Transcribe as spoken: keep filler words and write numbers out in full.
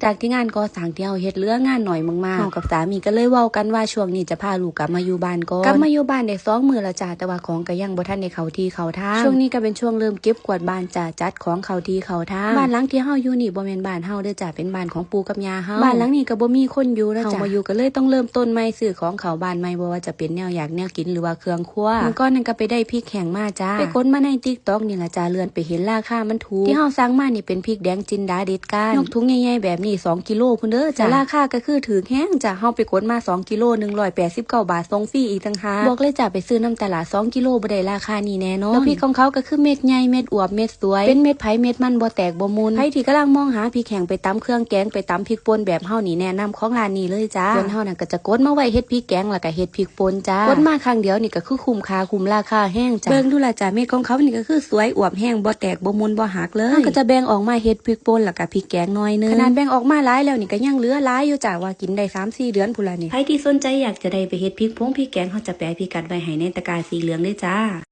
จากที่งานก่อสร้างที่เฮาเฮ็ดเหลืองานน้อยมากๆ เฮากับสามีก็เลยเว้ากันว่าช่วงนี้จะพาลูกกลับมาอยู่บ้านก่อน กลับมาอยู่บ้านได้สองมื้อแล้วจ้า แต่ว่าของก็ยังบ่ทันได้เข้าที่เข้าทาง ช่วงนี้ก็เป็นช่วงเริ่มเก็บกวาดบ้านจ้า จัดของเข้าที่เข้าทาง บ้านหลังที่เฮาอยู่นี่บ่แม่นบ้านเฮาเด้อจ้า เป็นบ้านของปู่กับย่าเฮา บ้านหลังนี้ก็บ่มีคนอยู่แล้วจ้า เฮามาอยู่ก็เลยต้องเริ่มต้นใหม่ ซื้อของเข้าบ้านใหม่ บ่ว่าจะเป็นแนวอยากแนวกินหรือว่าเครื่องครัว มื้อก่อนนั้นก็ไปได้พริกแห้งมาจ้า ไปกดมาใน TikTok นี่ล่ะจ้า เลื่อนไปเห็นราคามันถูก ที่เฮาสั่งมานี่เป็นพริกแดงจินดาเด็ดก้าน ยกถุงใหญ่ๆแบบนี้สองกิโลพุ้นเด้อจ้า ราคาก็คือถูกแฮงจ้า เฮาไปกดมาสองกิโล หนึ่งร้อยแปดสิบเก้าบาท ส่งฟรีอีกต่างหาก บอกเลยจ้า ไปซื้อนำตลาดสองกิโลบ่ได้ราคานี้แน่นอน แล้วพริกของเขาก็คือเม็ดใหญ่ เม็ดอวบ เม็ดสวย เป็นเม็ดไผเม็ดมัน บ่แตกบ่มุน ไผที่กำลังมองหาพริกแห้งไปตำเครื่องแกง ไปตำพริกป่นแบบเฮานี่ แนะนำของร้านนี้เลยจ้า ส่วนเฮานั่นก็จะกดมาไว้เฮ็ดพริกแกง แล้วก็เฮ็ดพริกป่นจ้า กดมาครั้งเดียวนี่ก็คือคุ้มค่าคุ้มราคาแฮงจ้า เบิ่งดูล่ะจ้า เม็ดของเขานี่ก็คือสวยอวบแฮง บ่แตกบ่มุนบ่หักเลย เฮาก็จะแบ่งออกมาเฮ็ดพริกป่นแล้วก็พริกแกงหน่อยหนึ่ง ขนาดแบ่งออกมาหลายแล้วนี่ก็ยังเหลือหลายอยู่จ้า ว่ากินได้สามสี่เดือนพุ้นล่ะนี่ ไผที่สนใจอยากจะได้ไปเฮ็ดพริกผงพริกแกง เฮาจะแปะพิกัดไว้ให้ในตะกร้าสีเหลืองเลยจ้า